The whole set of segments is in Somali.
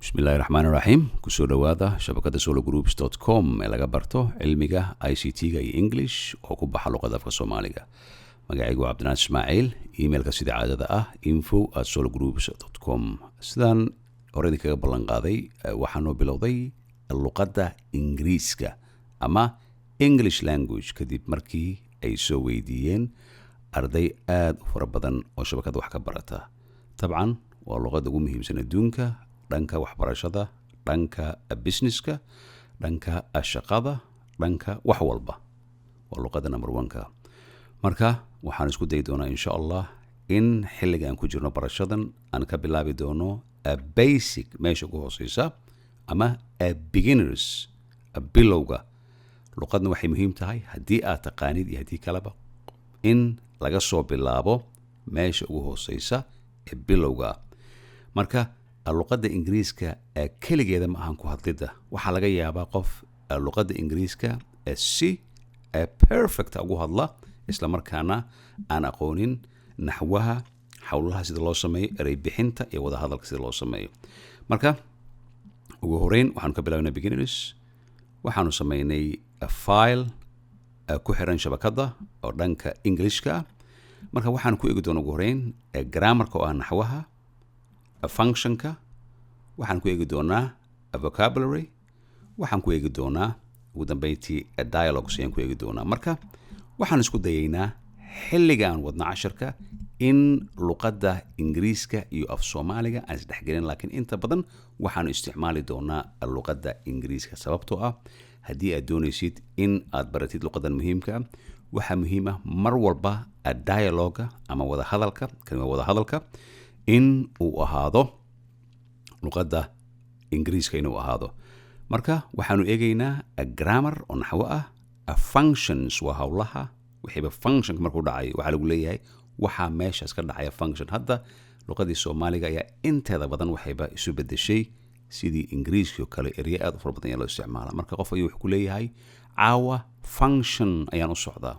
Bismillahi raxmaan raxiim. Kusoo dhowaada shabakada sologroups.com ee laga barto cilmiga ICT-ga iyo English oo ku baxa luqada afka Soomaaliga. Magacaygu waa Cabdinaan Ismaaciil. Emailka sida caadada ah info@sologroups.com. Sidaan hore idinkaga ballan qaaday, waxaa noo bilowday luqadda Ingiriiska ama English language, kadib markii ay soo weydiiyeen arday aada u fara badan oo shabakada wax ka barata. Dabcan waa luqadda ugu muhiimsan adduunka, dhanka waxbarashada, dhanka businesska, dhanka shaqada, dhanka wax walba. Waa luqadda number one-ka. Marka waxaan isku dayi doonaa, insha Allah, in xilliga aan ku jirno barashadan aan ka bilaabi doono basic, meesha ugu hooseysa, ama beginners, bilowga. Luqadna waxay muhiim tahay, haddii aad taqaanid iyo haddii kaleba, in laga soo bilaabo meesha ugu hooseysa ee bilowga. Marka luqadda Ingiriiska keligeeda ma ahan ku hadlidda. Waxaa laga yaabaa qof luqadda Ingiriiska si perfect ugu hadla, isla markaana aan aqoonin naxwaha, howlaha sida loo sameeyo, erey bixinta iyo wada hadalka sida loo sameeyo. Marka ugu horeyn waxaanu ka bilaabnay beginners. Waxaanu sameynay file ku xiran shabakadda oo dhanka Englishka ah. Marka waxaanu ku eegi doona ugu horeyn grammarka oo ah naxwaha, functionka, waxaan ku eegi doonaa vocabulary, waxaan ku eegi doonaa ugu dambeyntii dialogues ayaan ku eegi doonaa. Marka waxaan isku dayaynaa xilliga aan wadno casharka in luqadda Ingiriiska iyo af Soomaaliga aan isdhexgelin, laakiin inta badan waxaanu isticmaali doonaa luqadda Ingiriiska, sababtoo ah haddii aad doonaysid in aad baratid luqaddan muhiimka ah, waxaa muhiim ah mar walba dialoga ama wada hadalka, kani waa wada hadalka, in uu ahaado luqadda Ingiriiska inuu ahaado. Marka waxaanu eegaynaa grammar oo naxwo ah, functions waa howlaha. Wixiiba functionka markuu dhacayo, waxaa lagu leeyahay waxaa meeshaas ka dhacaya function. Hadda luqadii Soomaaliga ayaa inteeda badan waxayba isu bedeshay sidii Ingiriiskii oo kale. Erye aad u fara badan ayaa loo isticmaala. Marka qof ayuu wuxuu ku leeyahay, "Caawa function ayaan u socdaa."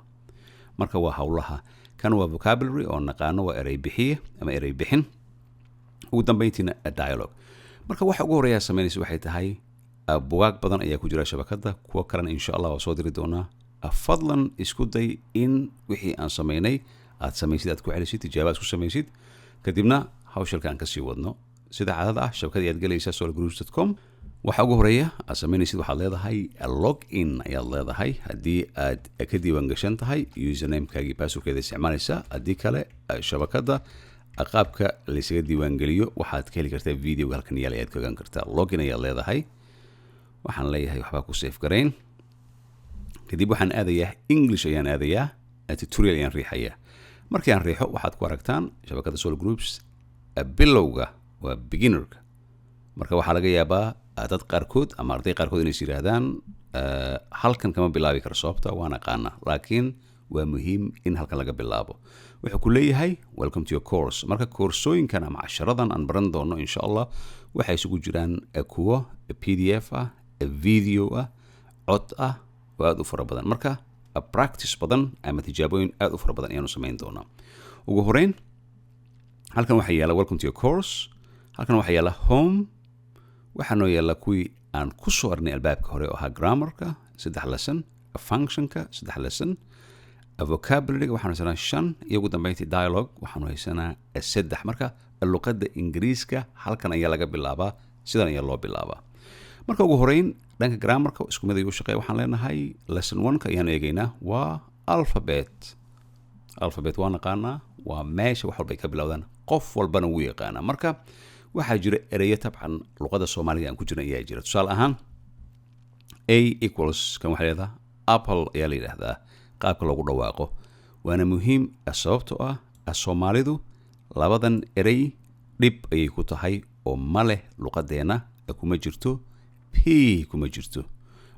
Marka waa howlaha. Kan waa vocabulary oo naqaano, waa erey bixiye ama erey bixin. Ugu dambeyntiina dialogue. Marka waxa ugu horreeya samaynaysa waxay tahay, bugaag badan ayaa ku jira shabakadda, kuwo kalena insha Allah waa soo diri doonaa. Fadlan isku day in wixii aan samaynay aad samaysid, aad ku celisid, tijaaba aad ku samaysid, kadibna hawshalka aan kasii wadno. Sida caadada ah, shabakada ayaad gelaysaa, sologroups.com. Waxa ugu horeeya aad samaynaysid, waxaad leedahay log in ayaad leedahay. Haddii aad ka diiwaan gashan tahay, usernamekaagii passwordkeeda isticmaalaysaa. Haddii kale, shabakadda qaabka laysaga diiwaangeliyo waxaad ka heli kartaa videoga halkan yaal, ayaad ka ogaan kartaa. Login ayaad leedahay. Waxaan leeyahay waxbaa ku save garayn. Kadib waxaan aadayaa English ayaan aadayaa, tutorial ayaan riixayaa. Markii aan riixo, waxaad ku aragtaan shabakadda Sol Groups bilowga, waa beginnerka. Marka waxaa laga yaabaa dad qaarkood ama arday qaarkood inay is yidhaahdaan, "Halkan kama bilaabi karo, sababta waan aqaana." Laakiin waa muhiim in halkan laga bilaabo. Wuxuu ku leeyahay, "Welcome to your course." Marka koorsooyinkan ama casharadan aan baran doono, insha Allah, waxay isugu jiraan kuwo PDF ah, video ah, cod ah oo aada u fara badan. Marka practice badan ama tijaabooyin aada u fara badan ayaanu samayn doonaa. Ugu horeyn halkan waxaa yaala "Welcome to your course". Halkan waxaa yaala home. Waxaa noo yaala kuwii aan ku soo arnay albaabka hore oo ahaa grammarka, saddex lesson, functionka, saddex lesson, vocabularyga waxaanu haysanaa shan, iyo ugu dambeyntii dialogue waxaanu haysanaa saddex. Marka luqadda Ingiriiska halkan ayaa laga bilaabaa, sidan ayaa loo bilaabaa. Marka ugu horeyn dhanka grammarka isku mid ayuu u shaqeeya. Waxaan leenahay lesson one-ka ayaan eegaynaa, waa alphabet. Alphabet waa naqaanaa, waa meesha wax walba ay ka bilowdaan, qof walbana wuu yaqaanaa. Marka waxaa jira ereyo tabcan luqada Soomaaliga aan ku jirna ayaa jira. Tusaale ahaan A equals, kan waxaa la yidhahdaa apple ayaa la yidhaahdaa qaabka loogu dhawaaqo. Waana muhiim, sababtoo ah Soomaalidu labadan erey dhib ayay ku tahay oo ma leh, luqadeenna kuma jirto, P kuma jirto.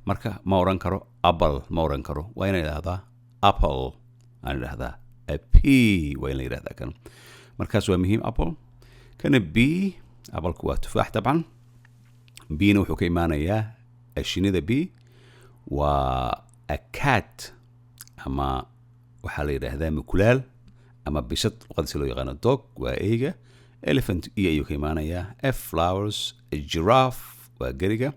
Marka ma odhan karo apple, ma odhan karo. Waa inaan idhahdaa apple aan idhahdaa, P waa in la yidhahdaa kan. Markaas waa muhiim apple. Kana B, appleku waa tufaax dabcan, B na wuxuu ka imaanayaa shinida. B waa a cat ama waxaa la yidhaahdaa mukulaal ama bisad luqada si loo yaqaano. Dog waa eyga. Elephant e ayuu ka imaanayaa. F, flowers. Giraffe waa geriga.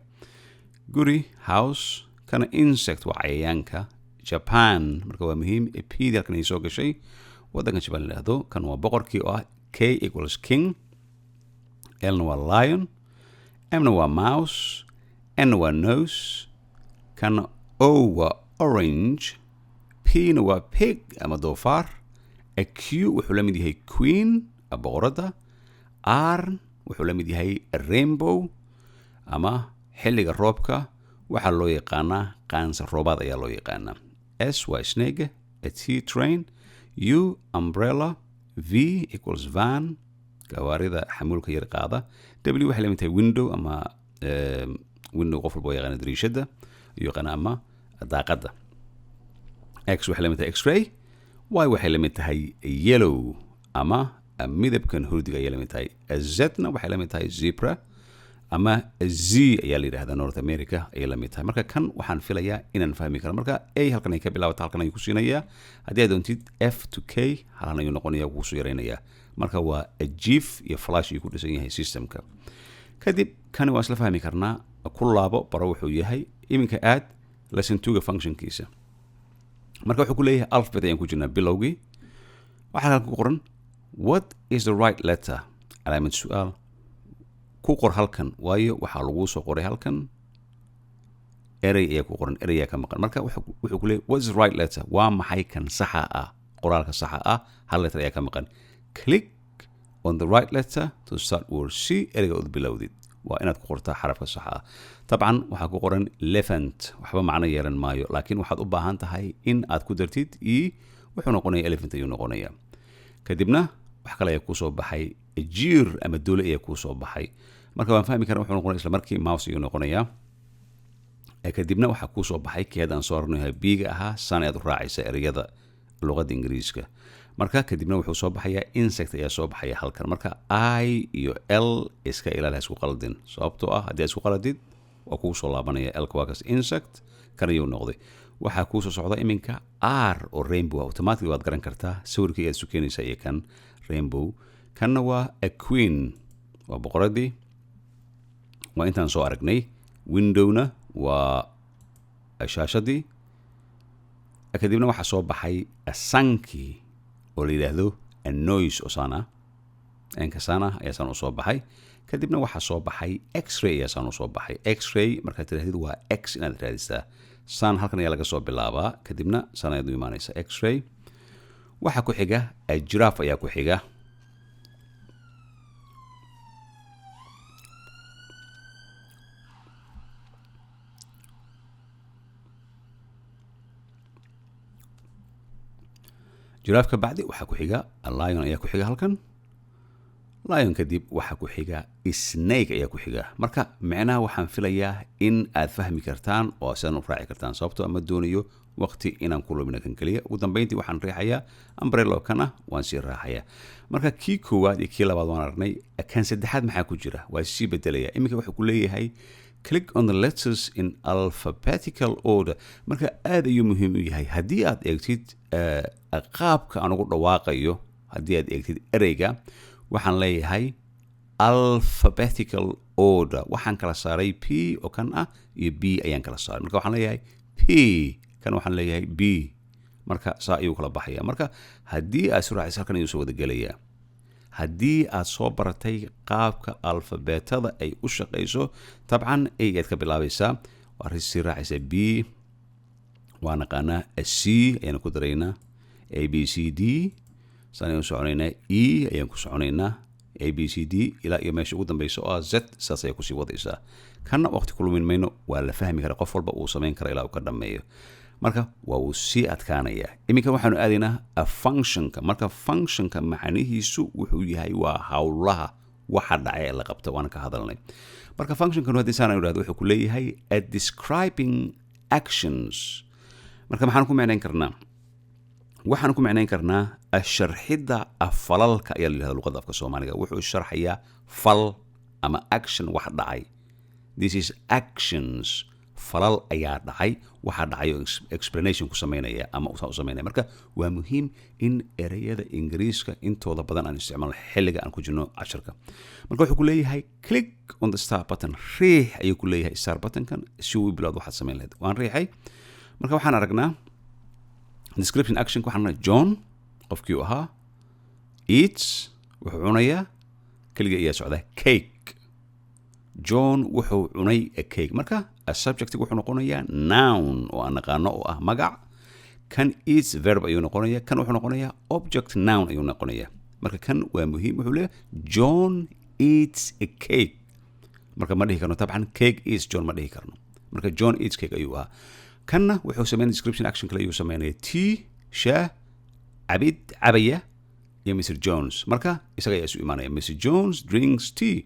Guri, house. Kana insect waa cayayaanka. Japan marka waa muhiim, p halkan ay soo gashay, waddanka Japan la yidhaahdo. Kan waa boqorkii oo ah K equals king. Lna waa lion, Mna waa mouse, Nna waa nose. Kan O waa orange, P na waa pig ama doofaar. Q wuxuu la mid yahay queen, boqoradda. R wuxuu la mid yahay rainbow ama xilliga roobka waxaa loo yaqaanaa qaansa roobaad ayaa loo yaqaanaa. S waa snake. T, train. U, umbrella. V equals van, gawaarida xamuulka yar qaada. W waxay la mid tahay window ama window, qof walba oo yaqaana dariishadda ayuu yaqaana ama daaqadda. X waxay la mid tahay x-ray. Y waxay la mid tahay yellow ama midabkan hurdiga ayay la mid tahay. Z-na waxay la mid tahay zebra ama Z ayaa la yidhahdaa, North America ayay la mid tahay. Marka kan waxaan filayaa inaan fahmi karo. Marka A halkan ay ka bilaabata, halkan ayuu ku siinayaa. Haddii aad doontid F to K, halkan ayuu noqonaya, kuusoo yaraynayaa. Marka waa jiif iyo flash ayuu ku dhisan yahay systemka. Kadib kani waa isla fahmi karnaa. Ku laabo, baro wuxuu yahay. Iminka aad lesson two-ga functionkiisa. Marka wuxuu ku leeyahay alphabet ayaan ku jirnaa bilowgii. Waxaa halkan ku qoran "What is the right letter?" calaamad su-aal ku qor halkan, waayo waxaa laguu soo qoray halkan erey ayaa ku qoran, ereyaa ka maqan. Marka wuxuu ku leeyahay "What is the right letter?" Waa maxay kan saxa ah, qoraalka saxa ah? Hal letter ayaa ka maqan. Click on the right letter to start word, c ereyga ud bilowdid waa inaad ku qortaa xarafka saxa ah. Dabcan waxaa ku qoran elephant, waxba macno yeelan maayo, laakiin waxaad u baahan tahay in aad ku dartid e, wuxuu noqonaya elephant ayuu noqonaya. Kadibna wax kale ayaa kusoo baxay, jiir ama doole ayaa kusoo baxay. Marka waan fahmi karna wuxuu noqonaya, isla markii mouse ayuu noqonayaa. Kadibna waxaa kuusoo baxay kii haddaan soo aragno b-ga ahaa. San ayaad u raacaysa ereyada luqadda Ingiriiska. Marka kadibna wuxuu soo baxayaa insect ayaa soo baxaya halkan. Marka I iyo L iska ilaali, ha isku qaldin, sababtoo ah haddii aad isku qaladid waa kugu soo laabanaya Lka. Waa kas insect kan ayuu noqday. Waxaa kuusoo socda iminka R oo rainbow. Automatically waad garan kartaa, sawirkii ayaad isu keenaysaa iyo kan rainbow. Kanna waa a queen, waa boqoradii, waa intaan soo aragnay. Windowna waa shaashadii. Kadibna waxaa soo baxay sankii oo la yidhaahdo noise oo saan ah, enka saan ah ayaa saan usoo baxay. Kadibna waxaa soo baxay x-ray ayaa saan usoo baxay. X-ray markaad tirahdid waa x inaad raadisaa. Saan halkan ayaa laga soo bilaabaa, kadibna saan ayaad u imaanaysaa x-ray. Waxaa ku xiga giraffe ayaa ku xiga. Giraffe ka bacdi waxaa ku xiga lion ayaa ku xiga halkan. Lion kadib waxaa ku xiga snake ayaa ku xiga. Marka micnaha waxaan filayaa in aad fahmi kartaan oo sidan u raaci kartaan, sababtoo ama doonayo waqti inaan ku lumina kan keliya. Ugu dambeyntii waxaan riixayaa umbrella kan ah, waan sii raaxayaa. Marka kii koowaad iyo kii labaad waan aragnay, kan saddexaad maxaa ku jira? Waa sii bedelaya. Iminka wuxuu ku leeyahay "Click on the letters in alphabetical order." Marka aad ayuu muhiim u yahay. Haddii aad eegtid qaabka aan ugu dhawaaqayo, haddii aad eegtid ereyga, waxaan leeyahay alphabetical order. Waxaan kala saaray P oo kan ah iyo B ayaan kala saaray. Marka waxaan leeyahay P, kan waxaan leeyahay B. Marka saa ayuu kala baxaya. Marka haddii aad isu raacaysa, halkan ayuu soo wada gelayaa. Haddii aad soo baratay qaabka alfabeetada ay u shaqayso, tabcan A ayaad ka bilaabaysaa, waa sii raacaysaa B, waa naqaanaa, C ayaan ku daraynaa, A B C D saan ayaan u soconaynaa, E ayaan ku soconaynaa, A B C D ilaa iyo meesha ugu dambeysa oo ah Z. Saas ayaa kusii wadaysaa. Kanna waqti ku lumin mayno, waa la fahmi kara, qof walba uu samayn kara ilaa uu ka dhammeeyo. Marka waa uu sii adkaanayaa. Iminka waxaanu aadaynaa functionka. Marka functionka macnihiisu wuxuu yahay waa howlaha waxa dhacay ee la qabta, waana ka hadalnay. Marka functionkan haddii saan idhahdo, wuxuu ku leeyahay at describing actions. Marka maxaan ku micnayn karnaa? Waxaan ku micnayn karnaa sharxidda falalka ayaa la yidhahda luqadda afka Soomaaliga. Wuxuu sharxayaa fal ama action, wax dhacay. This is actions, Falal ayaa dhacay, waxaa dhacay oo explanation ku samaynaya ama saa u samaynaya. Marka waa muhiim in ereyada Ingiriiska intooda badan aan isticmaalno xilliga aan ku jirno casharka. Marka wuxuu ku leeyahay, "Click on the start button." Riix ayuu ku leeyahay start buttonkan si uu u bilowdo waxaad samayn lahayd. Waan riixay. Marka waxaan aragnaa description action. Waxaan aragnaa John, qofkii uu ahaa, eats, wuxuu cunayaa, keliga ayaa socda, cake. John wuxuu cunay a cake. Marka subject wuxuu noqonayaa noun oo aan naqaano oo ah magac. Kan eats verb ayuu noqonayaa, kan wuxuu noqonayaa object noun ayuu noqonayaa. Marka kan waa muhiim. Wuxuu leeyahay, "John eats a cake." Marka ma dhihi karno tabcan "cake eats John", ma dhihi karno. Marka "John eats cake" ayuu ahaa. Kanna wuxuu sameynaya description action kale ayuu sameynaya: tea, shaah cabid, cabaya, iyo Mr Jones. Marka isaga ayaa isu imaanaya: "Mr Jones drinks tea."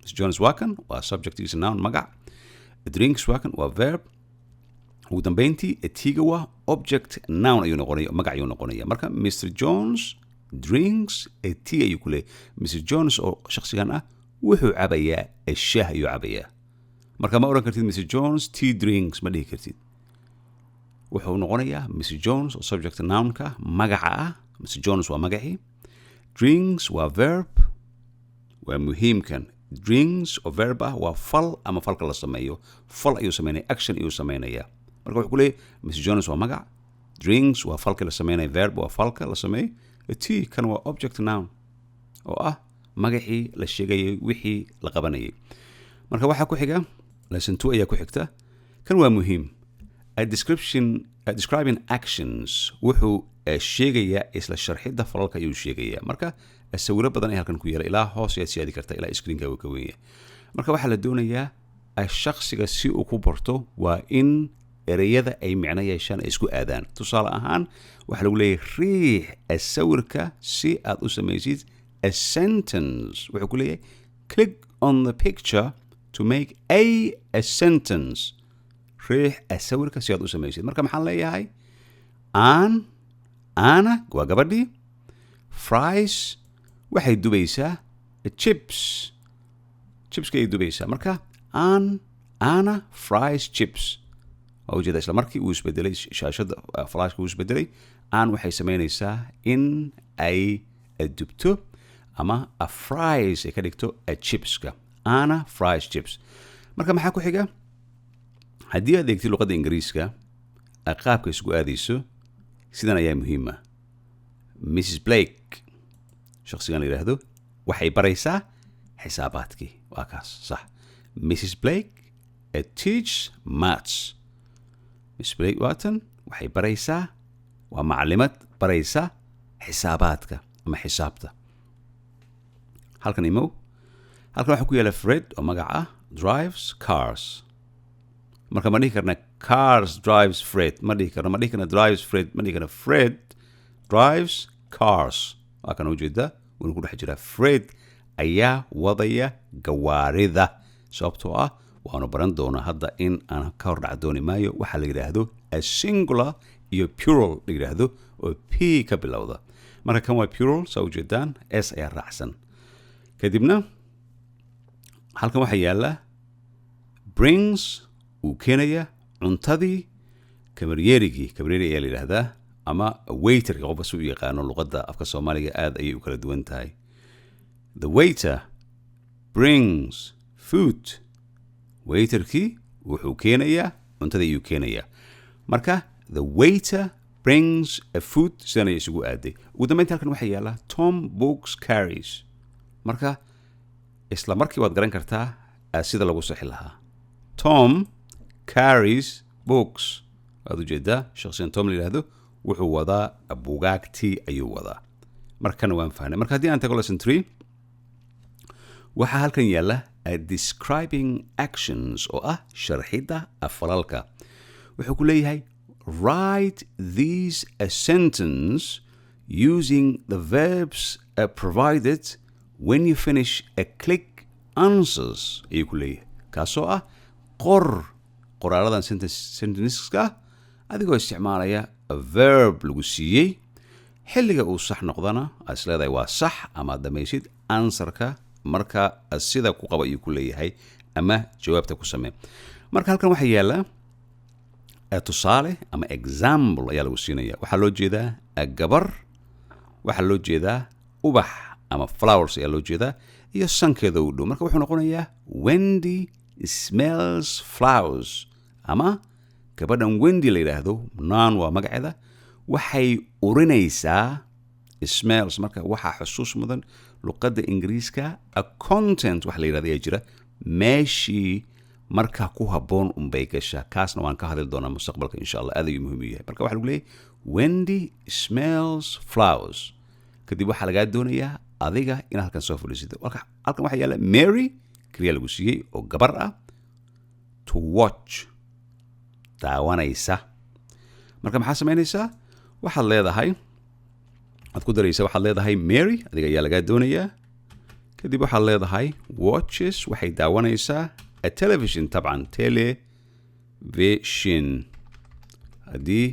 Mr Jones waa kan, waa subjectiisa noun, magac. Drinks waa kan, waa verb. Ugu dambeyntii tea-ga waa object noun ayuu noqonaya, magac ayuu noqonaya. Marka "Mr Jones drinks a tea" ayuu ku leeyahay. Mr Jones oo shakhsigan ah wuxuu cabayaa shaah ayuu cabayaa. Marka ma odhan kartid "Mr Jones tea drinks", ma dhihi kartid. Wuxuu noqonayaa Mr Jones oo subject nounka magaca ah. Mr Jones waa magacii, drinks waa verb. Waa muhiimkan drinks oo verb ah, waa fal ama falka la sameeyo. Fal ayuu sameynaya, action ayuu sameynaya. Marka wuxuu ku leeyahay Mr Jones waa magac, drinks waa falka la sameynaya, verb waa falka la sameeyo, tea kan waa object noun oo ah magacii la sheegayay, wixii la qabanayay. Marka waxaa ku xiga lesson 2 ayaa ku xigta. Kan waa muhiim, a description, a describing actions. Wuxuu sheegayaa isla sharxidda falalka ayuu sheegayaa. Marka sawiro badan ayaa halkan ku yaala, ilaa hoos ayaad siyaadi kartaa, ilaa screenka uu ka weyn yahay. Marka waxaa la doonayaa shakhsiga si uu ku barto waa in ereyada ay micno yeeshaan, ay isku aadaan. Tusaale ahaan, waxaa lagu leeyahay, riix sawirka si aad u samaysid a sentence. Wuxuu ku leeyahay, "Click on the picture to make a sentence." Riix sawirka si aad u samaysid. Marka maxaan leeyahay? Ann, Anna waa gabadhii, fries, waxay dubaysaa, chips, chipska ayay dubaysaa. Marka Ann, Anna fries chips. Waa ujeeda, isla markii uu isbedelay shaashadda, flashka uu isbedelay. Ann waxay samaynaysaa in ay dubto ama a fries ay ka dhigto chipska. Anna fries chips. Marka maxaa ku xiga? Haddii aad eegtid luqadda Ingiriiska qaabka isugu aadayso, sidan ayaa muhiima. Mrs Blake, shakhsigan la yidhaahdo, waxay baraysaa xisaabaadkii. Waa kaas, sax. Mrs Blake teach maths. Mrs Blake waatan, waxay baraysaa, waa macalimad baraysa xisaabaadka ama xisaabta. Halkan imow. Halkan waxaa ku yaala Fred oo magac ah, drives cars. Marka ma dhihi karna "cars drives Fred", ma dhihi karno. Ma dhihi karna "drives Fred", ma dhihi karna. "Fred drives cars" waa kan, ujeeda, wuuna ku dhex jiraa. Fred ayaa wadaya gawaarida, sababtoo ah waanu baran doonaa hadda, in aan ka hor dhac dooni maayo, waxaa la yidhaahdo a singular iyo plural la yidhaahdo oo P ka bilowda. Marka kan waa plural, saa ujeedaan, S ayaa raacsan. Kadibna halkan waxaa yaala brings, uu keenaya cuntadii kamaryeerigii. Kamaryeeri ayaa la yidhaahdaa ama waiterka, qofka si u yaqaano. Luqadda afka Soomaaliga aad ayay u kala duwan tahay. The waiter brings food. Waiterkii wuxuu keenayaa cuntadii ayuu keenayaa. Marka "the waiter brings a food", sidan ayay isugu aaday. Ugu dambeynta halkan waxaa yaala "Tom books carries". Marka isla markii waad garan kartaa sida lagu sixi lahaa. "Tom carries books." Waad ujeedaa, shakhsiyan Tom la yidhaahdo wuxuu wadaa bugaagtii ayuu wadaa. Markana waan fahnay. Marka haddii aan tago lesson 3, waxaa halkan yaalla describing actions oo ah sharxidda falalka. Wuxuu ku leeyahay, "Write these a sentence using the verbs provided. When you finish a click answers," ayuu ku leeyahay, kaasoo ah qor qoraaladan sentenceska adigoo isticmaalaya verb lagu siiyey. Xilliga uu sax noqdana, aad is leedahay waa sax ama aad dhamaysid answerka, marka sida ku qaba ayuu ku leeyahay ama jawaabta ku samee. Marka halkan waxaa yaala tusaale ama example ayaa lagu siinaya. Waxaa loo jeedaa gabar, waxaa loo jeedaa ubax ama flowers ayaa loo jeedaa, iyo sankeeda u dhow. Marka wuxuu noqonayaa "Wendy smells flowers", ama gabadhan Wendy la yidhaahdo, noun waa magaceeda, waxay urinaysaa, smells. Marka waxaa xusuus mudan, luqadda Ingiriiska a content waxa la yidhahda ayaa jira, meeshii marka ku habboon unbay gashaa. Kaasna waan ka hadli doonaa mustaqbalka, insha Allah. Aad ayuu muhiim u yahay. Marka waxaa lagu leeyahay "Wendy smells flowers". Kadib waxaa lagaa doonayaa adiga inaad halkan soo fadhiisatid. Halkan waxaa yaalla Mary keliya lagu siiyey oo gabar ah, to watch, daawanaysa. Marka maxaa samaynaysaa? Waxaad leedahay, waad ku daraysaa, waxaad leedahay Mary, adiga ayaa lagaa doonayaa. Kadib waxaad leedahay watches, waxay daawanaysaa, a television, tabcan television. Haddii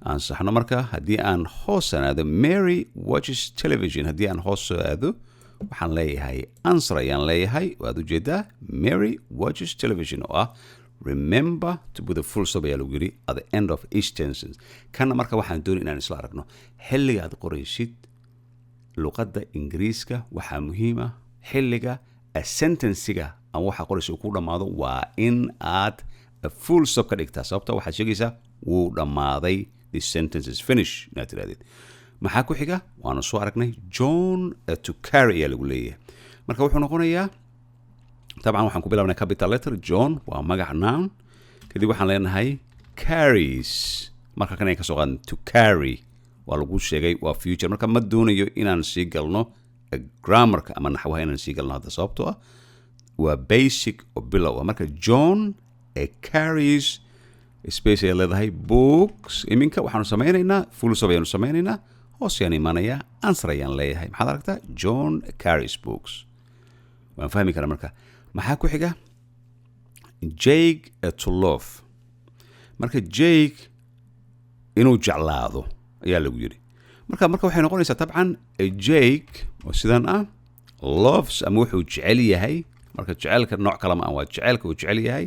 aan saxno, marka haddii aan hoos aado, "Mary watches television", haddii aan hoos soo aado, waxaan leeyahay answer ayaan leeyahay. Waad ujeedaa, "Mary watches television" oo ah. "Remember to put a full stop," ayaa lagu yidhi, "at the end of each sentence." Kana marka waxaan doonay inaan isla aragno xilliga aad qoraysid luqadda Ingiriiska. Waxaa muhiim ah xilliga sentencega ama waxaa qoraysa uu ku dhammaado waa in aad full stop ka dhigtaa, sababta waxaad sheegaysaa wuu dhammaaday, "This sentence is finish" inaad tirahdid. Maxaa ku xiga? Waanu soo aragnay. John to carry ayaa lagu leeyahay. Marka wuxuu noqonayaa, tabcan waxaan ku bilaabnay capital letter, John waa magac, noun. Kadib waxaan leenahay carries. Marka kan ay ka soo qaadan to carry waa lagu sheegay, waa future. Marka ma doonayo inaan sii galno grammarka ama naxwaha inaan sii galno hadda, sababtoo ah waa basic oo bilow ah. Marka John carries space ay leedahay books. Iminka waxaanu samaynaynaa full stop ayaanu samaynaynaa, hoos ayaan imanayaa, answer ayaan leeyahay. Maxaad aragtaa? "John carries books" waan fahmi karaa. Marka maxaa ku xiga? Jake to love. Marka Jake inuu jeclaado ayaa lagu yidhi. Marka waxay noqonaysaa tabcan Jake oo sidan ah, loves ama wuxuu jecel yahay. Marka jecelka nooc kale ma ah, waa jecelka uu jecel yahay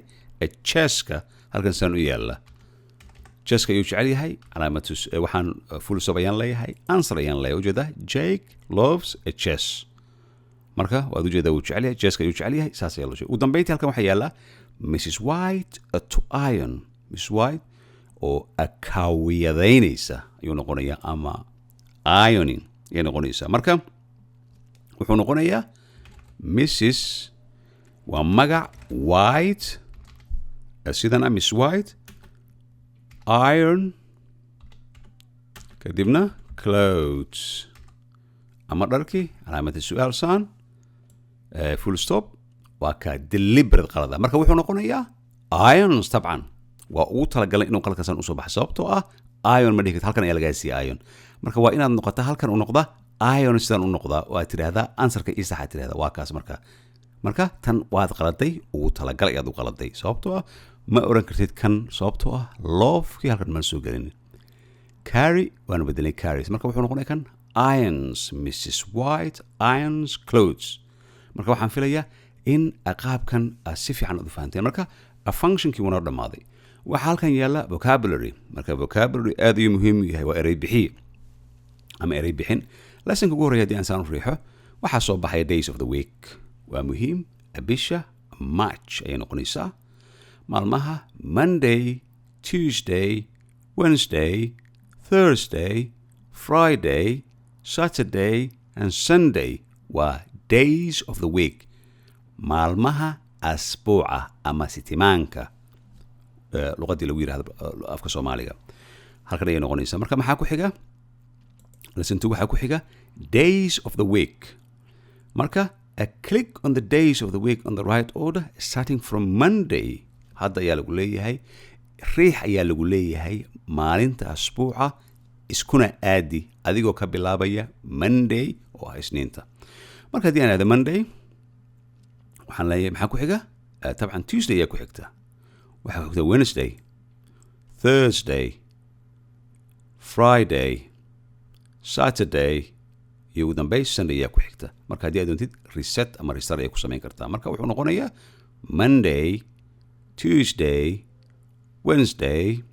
chesska halkan saan u yaala. Chesska ayuu jecel yahay. Calaamatu waxaan full stop ayaan leeyahay, answer ayaan leeyahay. Ujeedaa, "Jake loves a chess". Marka waad ujeedaa, wuu jecel yahay, chesska ayuu jecel yahay, saas ayaa loo sheegay. Ugu dambeyntii halkan waxaa yaala Mrs White to iron. Mrs White oo kaawiyadaynaysa ayuu noqonayaa, ama ironing ayay noqonaysaa. Marka wuxuu noqonayaa Mrs waa magac, White sidan ah, Miss White iron, kadibna clothes ama dharkii, calaamada su-aal saan, full stop. Waa ka deliberate qalada. Marka wuxuu noqonayaa irons. Tabcan waa ugu talagalay inuu qaladkasan usoo baxo, sababtoo ah iron ma dhihi kartid, halkan ayaa lagaa siiya iron. Marka waa inaad noqota halkan uu noqda iron, sidan u noqdaa oo aad tidhaahdaa answerka ii sax aad tidhahdaa, waa kaas. Marka tan waad qaladay, ugu talagal ayaad u qaladay, sababtoo ah ma oran kartid kan, sababtoo ah lovekii halkan maan soo gelinin. Carry waanu bedelay carries. Marka wuxuu noqonaya kan irons, "Mrs White irons clothes". Marka waxaan filayaa in qaabkan si fiican aad u fahanteen. Marka functionkii wuuna dhammaaday. Waxaa halkan yaalla vocabulary. Marka vocabulary aad ayuu muhiim u yahay, waa erey bixiye ama erey bixin. Lessonka ugu horreya haddii aan saan u riixo, waxaa soo baxaya days of the week. Waa muhiim. Bisha March ayay noqonaysaa. Maalmaha Monday, Tuesday, Wednesday, Thursday, Friday, Saturday and Sunday waa days of the week, maalmaha asbuuca ama sitimaanka, luqadii lagu yirahdo afka Soomaaliga. Halkan ayay noqonaysaa. Marka maxaa ku xiga? Lesson two waxaa ku xiga days of the week. Marka a click on the days of the week on the right order starting from Monday. Hadda ayaa lagu leeyahay, riix ayaa lagu leeyahay maalinta asbuuca, iskuna aadi adigoo ka bilaabaya Monday oo ah Isniinta. Marka haddii aan aado Monday, waxaan leeyahay maxaa ku xiga? Tabcan Tuesday ayaa ku xigta, waxaa ku xigta Wednesday, Thursday, Friday, Saturday iyo ugu dambeyn Sunday ayaa ku xigta. Marka haddii aad doontid reset ama restart ayaa ku samayn kartaa. Marka wuxuu noqonayaa Monday. Tuesday, Wednesday,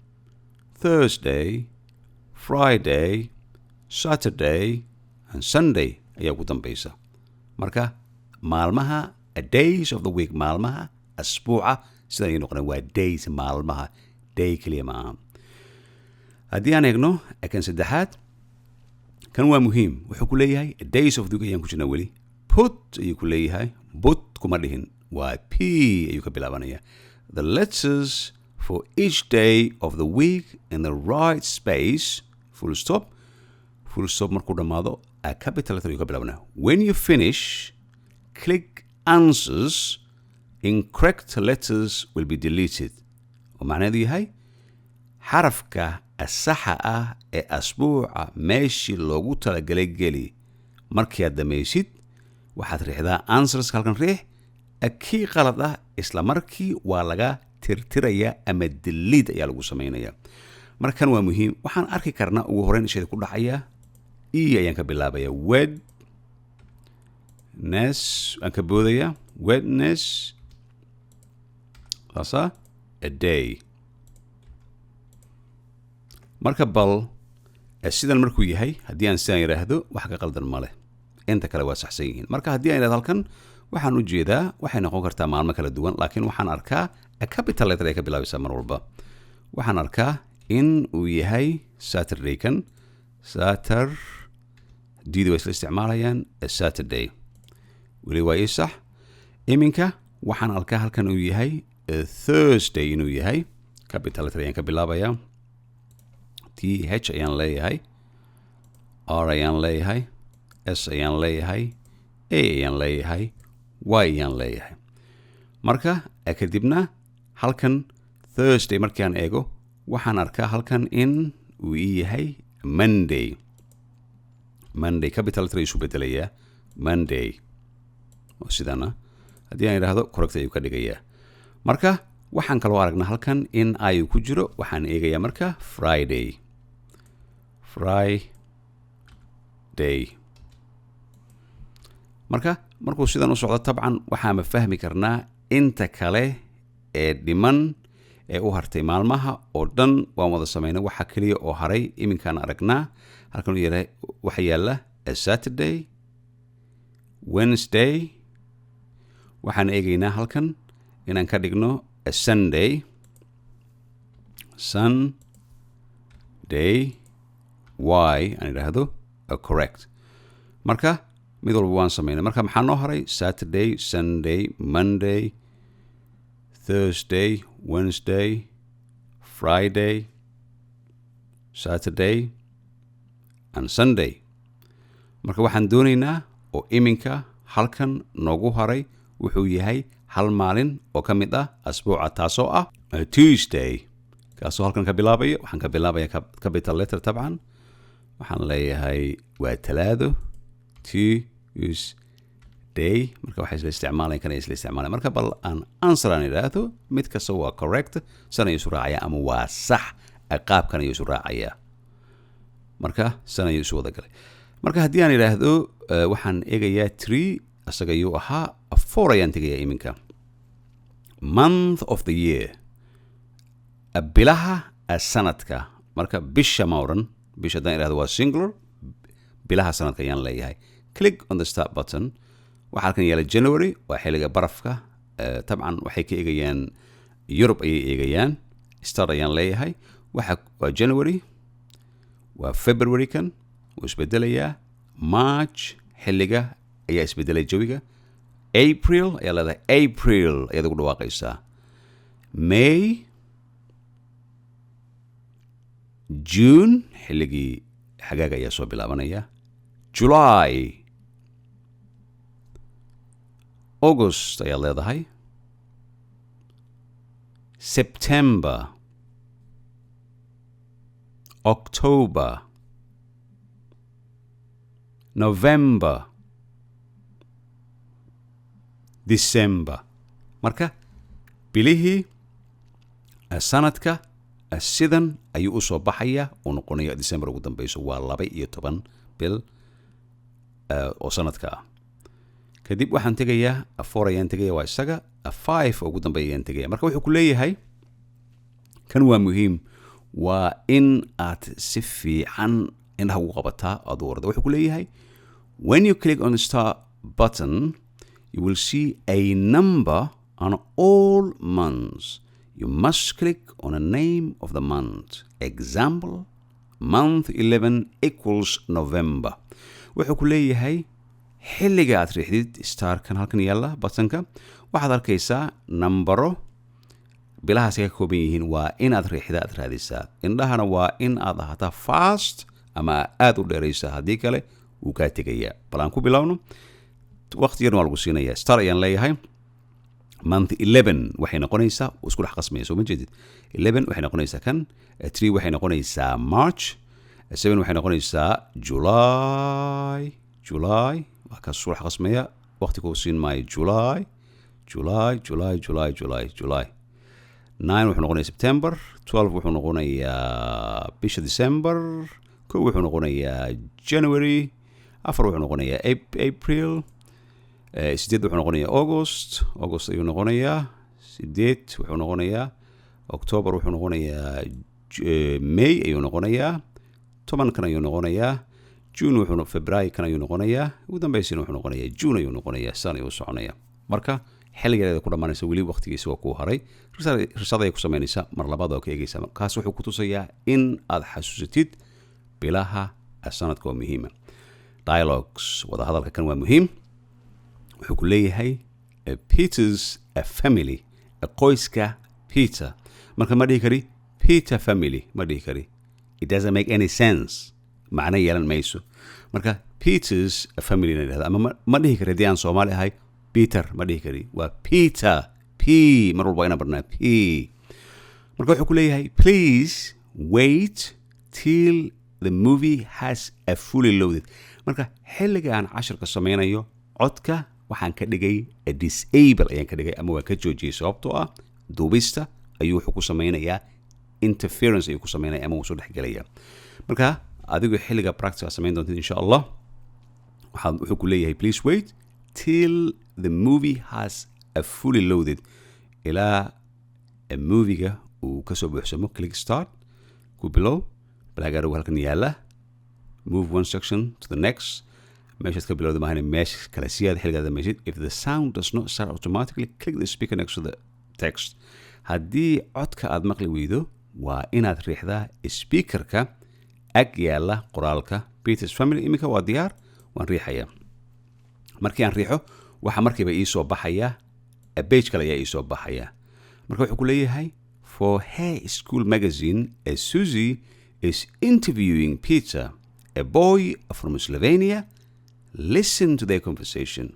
Thursday, Friday, Saturday and Sunday ayaa ugu dambeysa. Marka maalmaha, days of the week, maalmaha asbuuca sidan ayay noqonaya. Waa days, maalmaha, day keliya ma aha. Haddii aan eegno kan saddexaad, kan waa muhiim. Wuxuu ku leeyahay, days of the week ayaan ku jirnaa weli. Put ayuu ku leeyahay. Put kuma dhihin, waa P ayuu ka bilaabanaya. The letters for each day of the week in the right space, full stop. Full stop markuu dhammaado, a capital letter ayuu ka bilaabanaya. When you finish, click answers. Incorrect letters will be deleted. Oo macnaheedu yahay, xarafka saxa ah ee asbuuca meeshii loogu talagalay geli. Markii aad dhamaysid, waxaad riixdaa answers. Halkan riix. Kii qalad ah isla markii waa laga tirtiraya ama delete ayaa lagu samaynaya. Marka kan waa muhiim. Waxaan arki karnaa ugu horeyn isheeda ku dhacaya, E ayaan ka bilaabaya. Wed nes waan ka boodaya. Wednes saasa a day. Marka bal sidan markuu yahay, haddii aan sidan yidhaahdo, wax ka qaldan ma leh, inta kale waa saxsan yihiin. Marka haddii aan idhahdo halkan, waxaan u jeedaa waxay noqon kartaa maalmo kala duwan, laakiin waxaan arkaa a capital letter ay ka bilaabaysaa mar walba. Waxaan arkaa in uu yahay Saturday. Kan sater d-da waa isla isticmaalayaan. Saturday weli waa ii sax. Iminka waxaan arkaa halkan uu yahay Thursday inuu yahay. Capital letter ayaan ka bilaabayaa. T H ayaan leeyahay, R ayaan leeyahay, S ayaan leeyahay, A ayaan leeyahay, Y ayaan leeyahay. Marka kadibna halkan Thursday markaan eego, waxaan arkaa halkan in uu ii yahay Monday. Monday capital letter isu bedelayaa, Monday oo sidana. Haddii aan idhaahdo correct ayuu ka dhigayaa. Marka waxaan kaloo aragnaa halkan in ay ku jiro. Waxaan eegayaa marka Friday. Friday marka markuu sidan u socdo, tabcan waxaama fahmi karnaa inta kale ee dhiman ee u hartay. Maalmaha oo dhan waan wada samaynay. Waxa keliya oo haray iminkaan aragnaa halkan waxa yaalla Saturday, Wednesday. Waxaan eegaynaa halkan inaan ka dhigno Sunday. Sunday, Y aan idhaahdo, correct. Marka mid walba waan samaynay. Marka maxaa noo haray? Saturday, Sunday, Monday, Thursday, Wednesday, Friday, Saturday and Sunday. Marka waxaan doonaynaa oo iminka halkan noogu haray wuxuu yahay hal maalin oo ka mid ah asbuuca, taasoo ah Tuesday, kaasoo halkan ka bilaabaya. Waxaan ka bilaabaya capital letter tabcan. Waxaan leeyahay waa Talaado, Tuesday. Marka waxay isla isticmaalayan kan ay isla isticmaalayan. Marka bal aan answer aan idhaahdo, mid kasta waa correct, san ayuu isu raacaya ama waa sax, qaabkan ayuu isu raacayaa. Marka san ayuu isu wada galay. Marka haddii aan idhaahdo, waxaan eegayaa three, isaga ayuu ahaa. Four ayaan tegayaa iminka. Month of the year, bilaha sanadka. Marka bisha ma odhan. Bisha haddaan idhahdo waa singular. Bilaha sanadka ayaan leeyahay. Click on the start button. Waxaa halkan yaala January, waa xilliga barafka. Tabcan waxay ka eegayaan Yurub ayay eegayaan. Start ayaan leeyahay. Waxa waa January, waa February, kan wuu isbedelayaa. March, xilliga ayaa isbedelay jawiga. April ayaa leedahay, April ayaad ugu dhawaaqaysaa. May, June, xilligii xagaaga ayaa soo bilaabanaya. July, August ayaad leedahay, September, October, November, December. Marka bilihii sanadka sidan ayuu usoo baxaya, uu noqonaya December ugu dambeyso. Waa 12 bil oo sanadka ah. Kadib waxaan tegayaa four ayaan tegaya, waa isaga. 5 oo ugu dambeeya ayaan tegaya. Marka wuxuu ku leeyahay, kan waa muhiim, waa in aad si fiican indhaha ugu qabataa aad u orda. Wuxuu ku leeyahay, "When you click on the start button, you will see a number on all months. You must click on a name of the month. Example, month 11 equals November." Wuxuu ku leeyahay, xilliga aad riixdid starkan halkan yaalla, buttonka, waxaad arkaysaa nambaro bilahaasi ka kooban yihiin. Waa inaad riixda, aad raadisaa. Indhahana waa in aad ahaataa fast ama aada u dheeraysaa, haddii kale wuu kaa tegayaa. Bal aan ku bilowno, waqti yarna waa lagu siinaya. Start ayaan leeyahay. Month 11 waxay noqonaysaa, wuu isku dhex qasmaya, soo ma jeedid? 11 waxay noqonaysaa kan, 3 waxay noqonaysaa March, 7 waxay noqonaysaa July. July waa kaas, isku dhex qasmaya, waqti kuu siin maayo. July, July, July, July, July, July. 9 wuxuu noqonayaa September, 12 wuxuu noqonayaa bisha December, 1 wuxuu noqonayaa January, 4 wuxuu noqonayaa April, 8 wuxuu noqonayaa August, August ayuu noqonayaa, 8 wuxuu noqonayaa October, wuxuu noqonayaa May ayuu noqonayaa, 10 kan ayuu noqonayaa June, wuxuu February kan ayuu noqonayaa, ugu dambeysina wuxuu noqonayaa June ayuu noqonayaa. Sidan ayuu u soconaya. Marka xilligeeda ku dhammaanaysa, weli waqtigiisa waa kuu haray. Restart ayay ku samaynaysaa, mar labaad waa ka eegaysaa. Kaas wuxuu ku tusayaa in aad xasuusatid bilaha sanadka oo muhiima. Dialogues, wadahadalka kan waa muhiim. Wuxuu ku leeyahay, "Peter's a family," qoyska Peter. Marka ma dhihi kari "Peter family," ma dhihi kari. It doesn't make any sense, macno yeelan mayso. Marka "Peter's a family" na dhahda ama ma dhihi kari. Haddii aan Soomaali ahay, "Peter" ma dhihi kari, waa Peter. P mar walba inaan barnaa P. Marka wuxuu ku leeyahay, "Please wait till the movie has a fully loaded." Marka xilliga aan cashirka sameynayo, codka waxaan ka dhigay disable ayaan ka dhigay ama waan ka joojiyey, sababtoo ah duubista ayuu wuxuu ku sameynayaa interference ayuu ku sameynaya ama wuu soo dhexgelaya. Marka adigu xilliga practice aad samayn doontid, insha Allah, waxaad, wuxuu ku leeyahay, "Please wait till the movie has a fully loaded," ilaa moviega uu kasoo buuxsamo. Click start, ku bilow. Black arrow halkan yaala, move one section to the next. Meeshaad ka bilowda maahane, meesha kale si aad xilligaad dhamaysid. If the sound does not start automatically, click the speaker next to the text. Haddii codka aad maqli weydo, waa inaad riixdaa speakerka ag yaala qoraalka. Peter's family iminka waa diyaar, waan riixaya. Markii aan riixo, waxaa markiiba iisoo baxaya page kale ayaa iisoo baxaya. Marka wuxuu ku leeyahay, "For her school magazine, Susie is interviewing Peter, a boy from Slovenia. Listen to their conversation."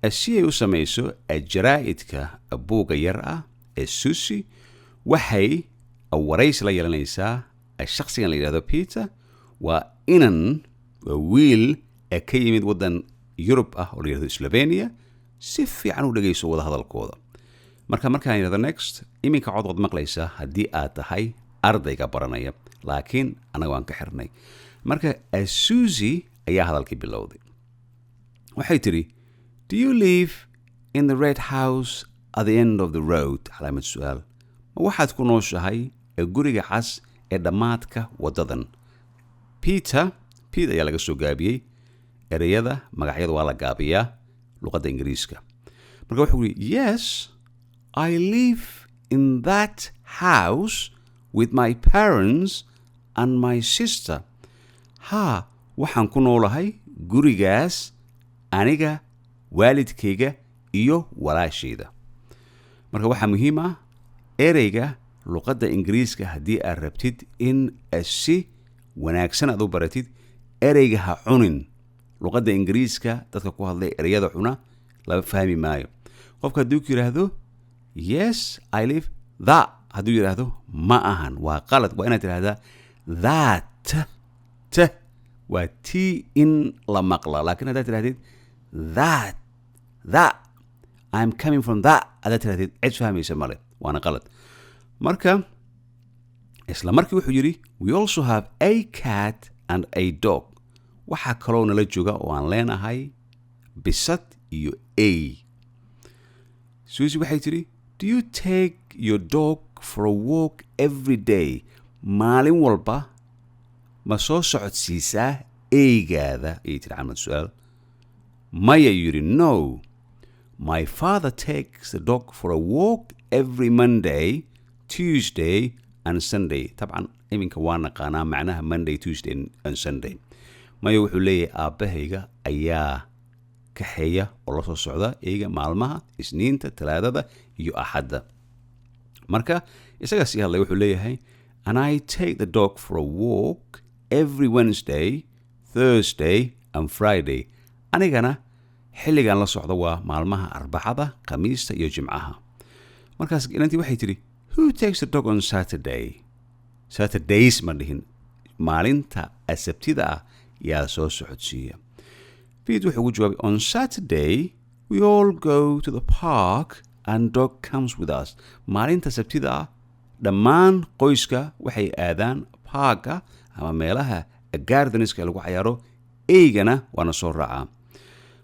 Si ay u samayso jaraa'idka buugga yar ah ee, Susie waxay waraysi la yeelanaysaa shakhsigan la yidhahdo Peter. Waa inan, waa wiil ee ka yimid waddan Yurub ah oo la yidhahdo Slovenia. Si fiican u dhegayso wada hadalkooda. Marka markaan yidhahdo next, iminka cod waad maqlaysaa haddii aad tahay ardayga baranaya, laakiin annaga waan ka xirnay. Marka Susie ayaa hadalkii bilowday. Waxay tidhi, "Do you live in the red house at the end of the road?" Calaamad su-aal. Ma waxaad ku nooshahay guriga cas ee dhammaadka waddadan? Peter, Pete ayaa laga soo gaabiyey. Ereyada magacyada waa la gaabiyaa luqadda Ingiriiska. Marka wuxuu yidhi, "Yes, I live in that house with my parents and my sister." Haa, waxaan ku noolahay gurigaas, aniga, waalidkayga iyo walaashayda. Marka waxaa muhiim ah ereyga luqadda Ingiriiska, haddii aad rabtid in si wanaagsan aad u baratid, ereyga ha cunin. Luqadda Ingiriiska dadka ku hadlay ereyada cuna lama fahmi maayo. Qofka hadduu ku yidhaahdo "Yes, I live that," hadduu yidhaahdo, ma ahan, waa qalad. Waa inaad tidhahdaa "that." T waa t in la maqla, laakiin haddaad tidhahdid "that," "that I'm coming from that," haddaad tidhahdid, cid fahmaysa male, waana qalad. Marka isla markii wuxuu yidhi, "We also have a cat and a dog." Waxaa kaloo nala jooga oo aan leenahay bisad iyo a. Susie waxay tidhi, "Do you take your dog for a walk every day?" Maalin walba ma soo socodsiisaa eygaada, ayay tiri, calaamad su-aal. Maya, ayuu yidhi. "No, my father takes the dog for a walk every Monday, Tuesday and Sunday." Tabcan iminka waa naqaanaa macnaha Monday, Tuesday and Sunday. Maya, wuxuu leeyahay, aabbahayga ayaa kaxeeya oo la soo socda eyga maalmaha Isniinta, Talaadada iyo Axadda. Marka isagaa sii hadlay, wuxuu leeyahay, "And I take the dog for a walk every Wednesday, Thursday and Friday." Anigana xilligan la socda waa maalmaha Arbacada, Khamiista iyo Jimcaha. Markaas inantii waxay tidhi, "Who takes the dog on Saturday?" Saturdays ma dhihin, maalinta Sabtida ah yaa soo socodsiiya? Pete wuxuu ugu jawaabay, "On Saturday we all go to the park and dog comes with us." Maalinta Sabtida ah dhammaan qoyska waxay aadaan parka ama meelaha gardenska lagu cayaaro, eygana waana soo raacaa.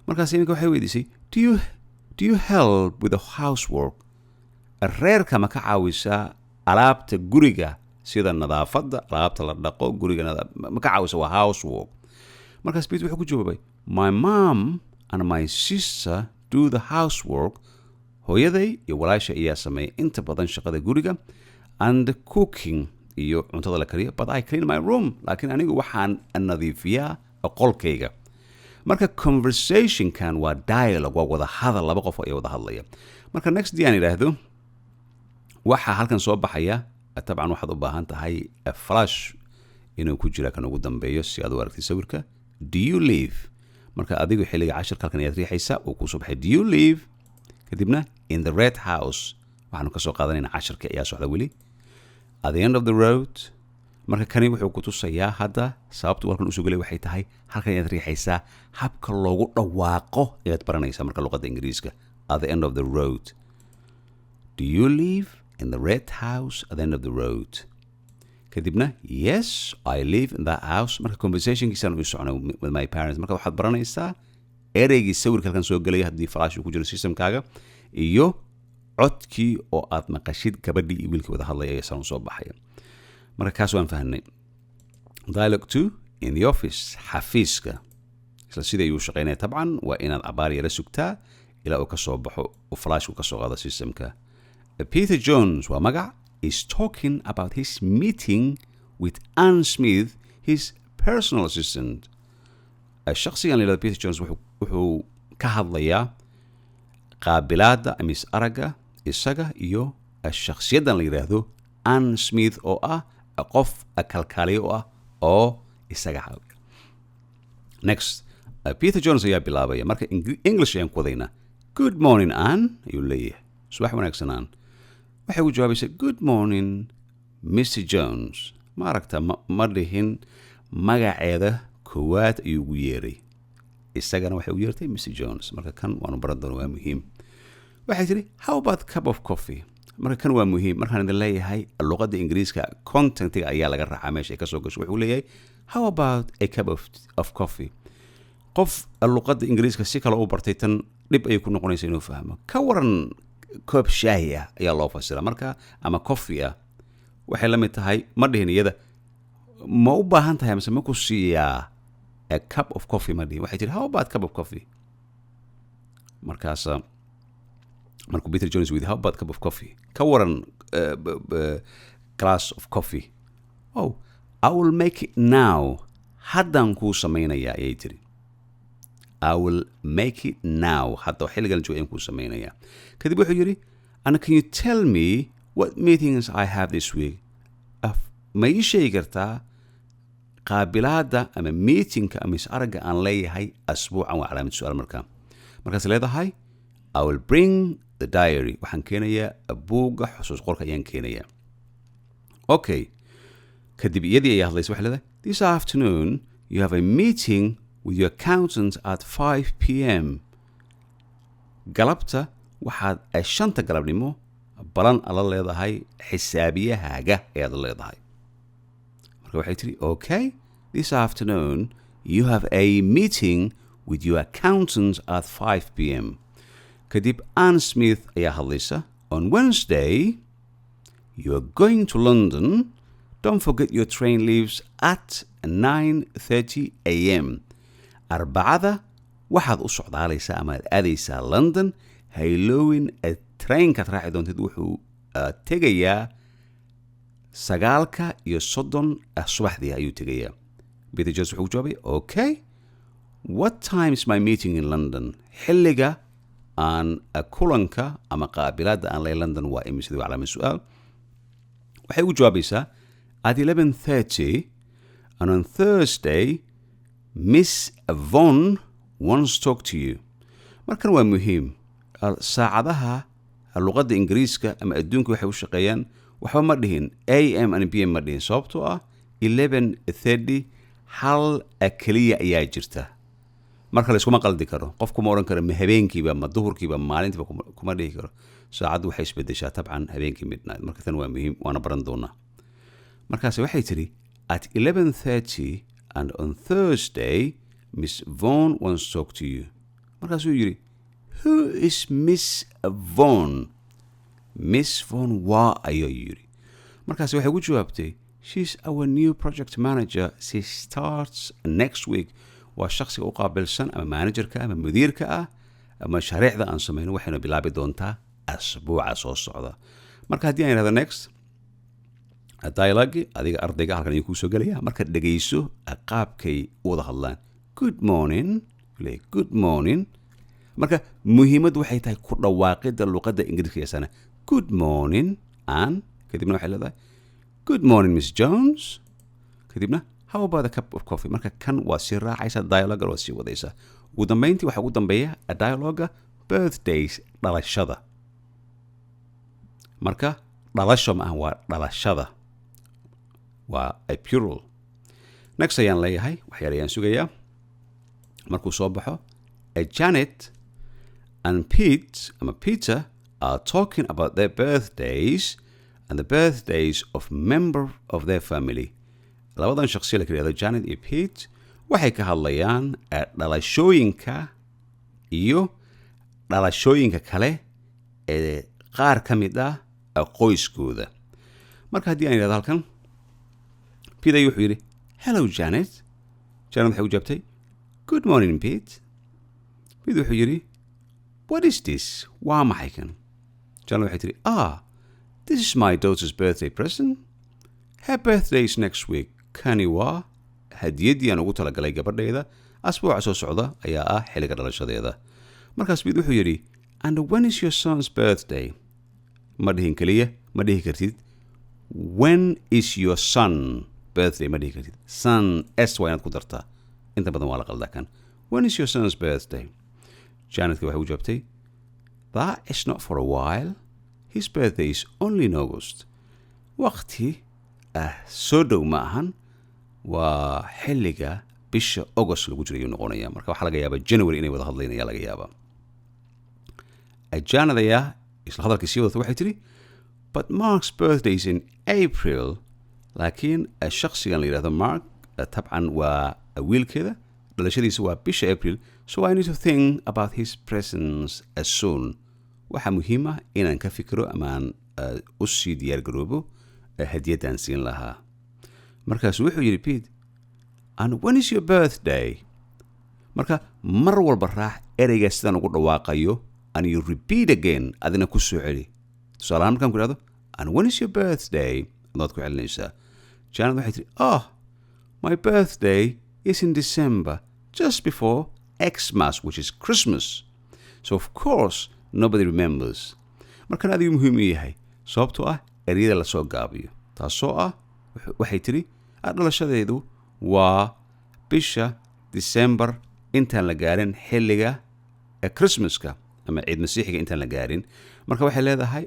Markaas iminka waxay weydiisay, Do you help with the housework?" Reerka ma ka caawisaa alaabta guriga, sida nadaafadda, alaabta la dhaqo guriga, ma ka caawisa? Waa housework. Markaas Pete wuxuu ku jawaabay, "My mom and my sister do the housework." Hooyaday iyo walaasha ayaa sameeya inta badan shaqada guriga, "and the cooking," iyo cuntada la kariyo. "But I clean my room." Laakiin anigu waxaan nadiifiyaa qolkayga. Marka conversationkan waa dialogue, waa wada hadal, laba qof ayaa wada hadlaya. Marka next dii aan idhaahdo, waxaa halkan soo baxaya, tabcan waxaad u baahan tahay flash inuu ku jira kan ugu dambeeyo si aad u aragtid sawirka. "Do you live?" Marka adigu xilliga cashirka halkan ayaad riixaysaa, uu kusoo baxay "Do you live?" Kadibna "in the red house." Waxaanu kasoo qaadanayna cashirka ayaa socda weli. "At the end of the road." Marka kani wuxuu ku tusayaa hadda sababtu halkan usoo gelay waxay tahay halkan ayaad riixaysaa, habka loogu dhawaaqo ayaad baranaysaa marka luqadda Ingiriiska. "At the end of the road." "Do you live in the red house at the end of the road?" Kadibna, "Yes, I live in that house." Marka conversationkiisaan u soconay "with my parents." Marka waxaad baranaysaa ereygii sawirka halkan soo gelaya haddii flash uu ku jiro systemkaaga, iyo codkii oo aad maqashid gabadhii iyo wiilkii wada hadlaya ayaa saan usoo baxaya. Marka kaas waan fahanay. Dialogue two, in the office, xafiiska. Isla sida ayuu shaqeynaya. Tabcan waa inaad cabaar yara sugtaa ilaa uu kasoo baxo, uu flashku kasoo qaado systemka. Peter Jones, waa magac, is talking about his meeting with Ann Smith, his personal assistant. Shakhsigan la yihahdo Peter Jones wuxuu ka hadlayaa qaabilaadda ama is aragga isaga iyo shakhsiyaddan la yidhaahdo Ann Smith, oo ah qof kalkaaliyo u ah oo isaga caawiya. Next, Peter Jones ayaa bilaabaya. Marka English ayaan ku wadaynaa. "Good morning, Ann," ayuu leeyahay. Subax wanaagsan, Ann. Waxay ugu jawaabaysaa, "Good morning, Mr Jones." Ma aragta, ma dhihin magaceeda koowaad ayuu ugu yeeray, isagana waxay ugu yeertay Mr Jones. Marka kan waanu baran doona, waa muhiim. Waxay tidhi, "How about cup of coffee?" Marka kan waa muhiim. Markaan idin leeyahay luqadda Ingiriiska contentiga ayaa laga raacaa meesha ay kasoo gasho. Wuxuu leeyahay, "How about a cup of coffee?" Qof luqadda Ingiriiska si kale u bartay, tan dhib ayay ku noqonaysa inuu fahmo. Ka waran koob shaahi ah ayaa loo fasira marka, ama coffee ah. Waxay la mid tahay, ma dhihin iyada ma u baahan tahay amase ma ku siiyaa a cup of coffee, ma dhihin. Waxay tihi, "How about cup of coffee?" Markaas markuu Peter Jones weydiy, "How about cup of coffee?" Ka waran glass of coffee. "Oh, I will make it now." Haddaan kuu samaynayaa, ayay tiri. "I will make it now." Hadda xilligan jooga ayaan kuu samaynayaa. Kadib wuxuu yidhi, "And can you tell me what meetings I have this week?" Ma ii sheegi kartaa qaabilaadda ama meetingka ama is aragga aan leeyahay asbuucan? Waa calaamad su-aal. Markaa markaas leedahay, "I will bring the diary." Waxaan keenayaa buugga xusuus qorka ayaan keenayaa. Okay, kadib iyadii ayaa hadlaysa. Waxay leedahay, "This afternoon you have a meeting with your accountant at 5 p.m." Galabta waxaad 5-ta galabnimo balan ala leedahay xisaabiyahaaga ayaad leedahay. Marka waxay tiri, "Okay, this afternoon you have a meeting with your accountant at 5 p.m." Kadib Ann Smith ayaa hadlaysa. "On Wednesday you are going to London. Don't forget your train leaves at 9:30 a.m." Arbacada waxaad u socdaalaysaa ama aad aadaysaa London. Haylowin, trainkaad raaci doontid wuxuu tegayaa 9:30 subaxdii ayuu tegayaa. Peter Jones wuxuu ku jawaabay, "Okay, what time is my meeting in London?" Xilliga aan kulanka ama qaabilaadda aan lay London waa imisidii? Waa calaamad su-aal. Waxay ugu jawaabaysaa, "At 11:30, and on Thursday Miss Von wants to talk to you." Markan waa muhiim. Saacadaha luqadda Ingiriiska ama adduunka waxay u shaqeeyaan, waxba ma dhihin AM and PM ma dhihin, sababtoo ah 11:30 hal keliya ayaa jirta. Marka layskuma qaldi karo. Qofku ma odhan karo ma habeenkiiba, ma duhurkiiba, maalintiiba kuma dhihi karo. Saacaddu waxay isbedeshaa tabcan habeenkii, midnight. Marka tan waa muhiim, waana baran doonaa. Markaas waxay tidhi, "At 11:30, and on Thursday Miss Von wants to talk to you." Markaasuu yidhi, "Who is Miss Von? Miss Von waa?" ayuu yidhi. Markaas waxay ugu jawaabtay, "She's our new project manager. She starts next week." Waa shakhsiga u qaabilsan ama managerka ama mudiirka ah mashaariicda aan samayno, waxaynu bilaabi doontaa asbuuca soo socda. Marka haddii aan idhahdo next, dialogue adiga ardayga halkan ayuu kuusoo gelaya. Marka dhegayso qaabkay u wada hadlaan. "Good morning," leeyahay, "Good morning." Marka muhiimaddu waxay tahay ku dhawaaqidda luqadda Ingiriiska yasana. "Good morning, Ann." Kadibna waxay leedahay, "Good morning, Miss Jones." Kadibna, "How about a cup of coffee?" Marka kan waa sii raacaysa dialoga, waa sii wadaysa. Ugu dambeyntii waxaa ugu dambeeya dialoga birthdays, dhalashada. Marka dhalasho ma aha, waa dhalashada, waa a plural. Next ayaan leeyahay, waxyaal ayaan sugayaa markuu soo baxo. Janet and Pete ama Peter are talking about their birthdays and the birthdays of member of their family. Labadan shaqsiya la kala yihahdo Janet iyo Pete waxay ka hadlayaan dhalashooyinka iyo dhalashooyinka kale ee qaar ka mid ah qoyskooda. Marka haddii aan yidhahdo halkan, Pete ayuu wuxuu yidhi, "Hello, Janet." Janet waxay u jawaabtay, "Good morning, Pete." Pete wuxuu yidhi, "What is this? Waa maxay kan?" Janet waxay tidhi, "Ah, this is my daughter's birthday present. Her birthday is next week." Kani waa hadiyaddii aan ugu talagalay gabadhayda, asbuuca soo socda ayaa ah xilliga dhalashadeeda. Markaas Pete wuxuu yidhi, "And when is your son's birthday?" Ma dhihin keliya, ma dhihi kartid "When is your son birthday?" Ma dhihi kartid. Son, s waa inaad ku dartaa. Inta badan waa la qaldaa kan. "When is your son's birthday?" Janetka waxay u jawaabtay, "That is not for a while. His birthday is only in August." Waqti ah soo dhow ma ahan, waa xilliga bisha August lagu jirayu noqonaya. Marka waxaa laga yaabaa January inay wada hadlayn ayaa laga yaabaa. Janet ayaa isla hadalkii sii wadata. Waxay tidhi, "But Mark's birthday is in April." Laakiin shakhsigan la yidhahdo Mark, tabcan waa wiilkeeda, dhalashadiisa waa bisha April. "So I need to think about his presents as soon." Waxaa muhiim ah inaan ka fikiro ama aan u sii diyaar garoobo hadiyaddaan siin lahaa. Markaasu wuxuu yidhi Pete, "And when is your birthday?" Marka mar walba raac ereyga sidaan ugu dhawaaqayo, and you repeat again, adina ku soo celi. Tusaalahaan markaan ku idhahdo, "And when is your birthday?" adaad ku celinaysaa. Janet waxay tihi, "Oh, my birthday is in December, just before Xmas, which is Christmas, so of course nobody remembers." Markan adigu muhiim u yahay, sababtoo ah ereyada lasoo gaabiyo, taasoo ah waxay tidhi dhalashadeedu waa bisha December, intaan la gaarin xilliga Christmaska ama ciid masiixiga intaan la gaarin. Marka waxay leedahay,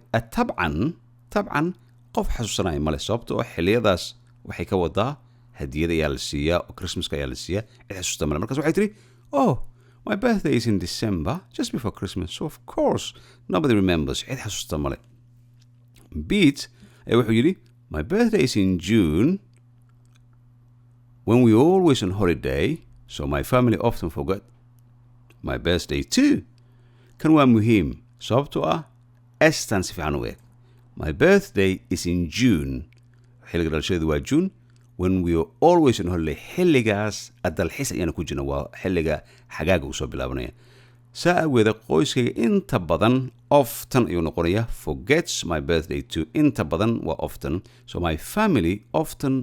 tabcan qof xasuusanaya male, sababta oo xilliyadaas waxay ka wadaa hadiyada ayaa la siiyaa oo Christmaska ayaa la siiyaa, cid xasuusta male. Markaas waxay tidhi, "Oh, my birthday is in December, just before Christmas, so of course nobody remembers." Cid xasuusta male. Pete ayaa wuxuu yidhi, "My birthday is in June, when we always on holiday, so my family often forget my birthday too." Kan waa muhiim, sababtoo ah s-tan si fiican u eeg. "My birthday is in June," xilliga dhalashadeedu waa June. "When we are always on holiday," xilligaas dalxiis ayaana ku jirna, waa xilliga xagaaga uu soo bilaabanaya. Saa awgeeda qoyskayga inta badan, often ayuu noqonayaa, "forgets my birthday too." Inta badan waa often. So "my family often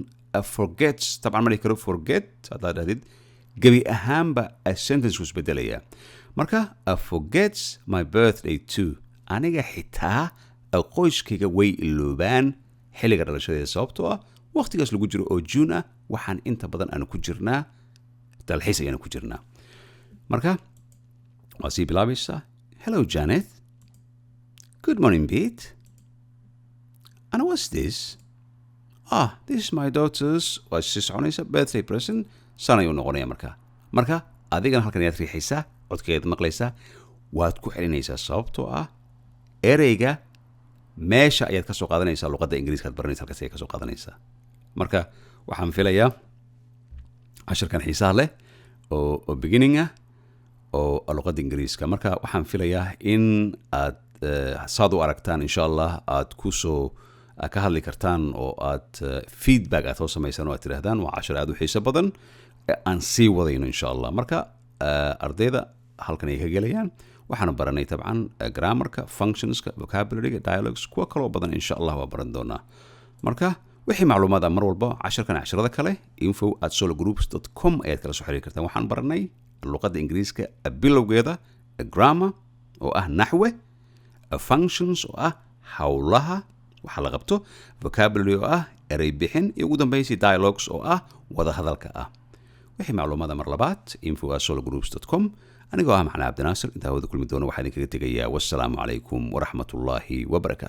forgets." Dabcan ma dhihi karo forget. Haddaad dhahdid, gebi ahaanba a sentence isbedelaya. Marka "forgets my birthday too," aniga xitaa qoyskayga way iloobaan xilliga dhalashadeeda, sababtoo ah waqtigaas lagu jiro oo June ah waxaan inta badan aanu ku jirnaa dalxiis ayaanu ku jirnaa. Marka waa sii bilaabaysaa: "Hello, Janet. Good morning, Pete. And what's this? Ah, this is my daughter's," waa sii soconaysa, "birthday present." San ayuu noqonaya marka. Marka adigana halkan ayaad riixaysaa, codkeedaad maqlaysaa, waad ku celinaysaa, sababtoo ah ereyga meesha ayaad ka soo qaadanaysaa. Luqadda Ingiriiska aad baranaysa halkaas ayaad ka soo qaadanaysaa. Marka waxaan filayaa cashirkan xiisaha leh oo beginning ah oo luqadda Ingiriiska. Marka waxaan filayaa in aad saad u aragtaan, insha Allah, aad kusoo ka hadli kartaan oo aad feedback aad soo samaysaan oo aad tidhahdaan waa cashir aad u xiiso badan aan sii wadayno, insha Allah. Marka ardayda halkan ay ka gelayaan waxaana baranay tabcan grammarka, functionska, vocabularyga, dialogues, kuwa kaloo badan insha Allah waa baran doonaa. Marka wixii macluumaad ah mar walba casharkan, casharada kale, info@sologroups.com ayaad kala soo xiriiri kartaan. Waxaan baranay luqadda Ingiriiska bilowgeeda: grammar oo ah naxwe, functions oo ah howlaha waxa la qabto, vocabulary oo ah erey bixin, iyo ugu dambaysi dialogues oo ah wada hadalka ah. Wixii macluumaada mar labaad, info@sologroups.com. Anigoo ah Macalin Cabdinaasir, intaa wada kulmi doono waxaa idinkaga tegayaa wassalaamu calaykum waraxmatullaahi wabarakaatu.